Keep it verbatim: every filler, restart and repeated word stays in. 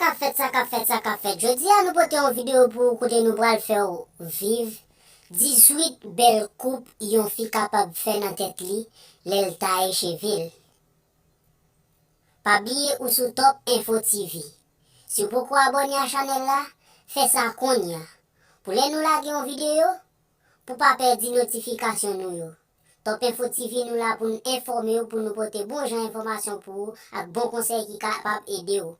Sa k ap fèt, sa k ap fèt, sa k ap fèt. Jodi a nou pote yon videyo pou ou kote nou pral fè w viv dizwit bèl koup yon fi kapab fè nan tèt li lè l taye cheve l. Pa bliye ou sou Top Info T V. Si w poko abòne a chanèl la, fè sa kounye a. Pou lè nou lage yon videyo, pou pa pèdi notifikasyon nou yo. Top Info T V nou la pou n enfòme w, pou nou pote bon jan enfòmasyon pou ou ak bon konsèy ki kapab ede w.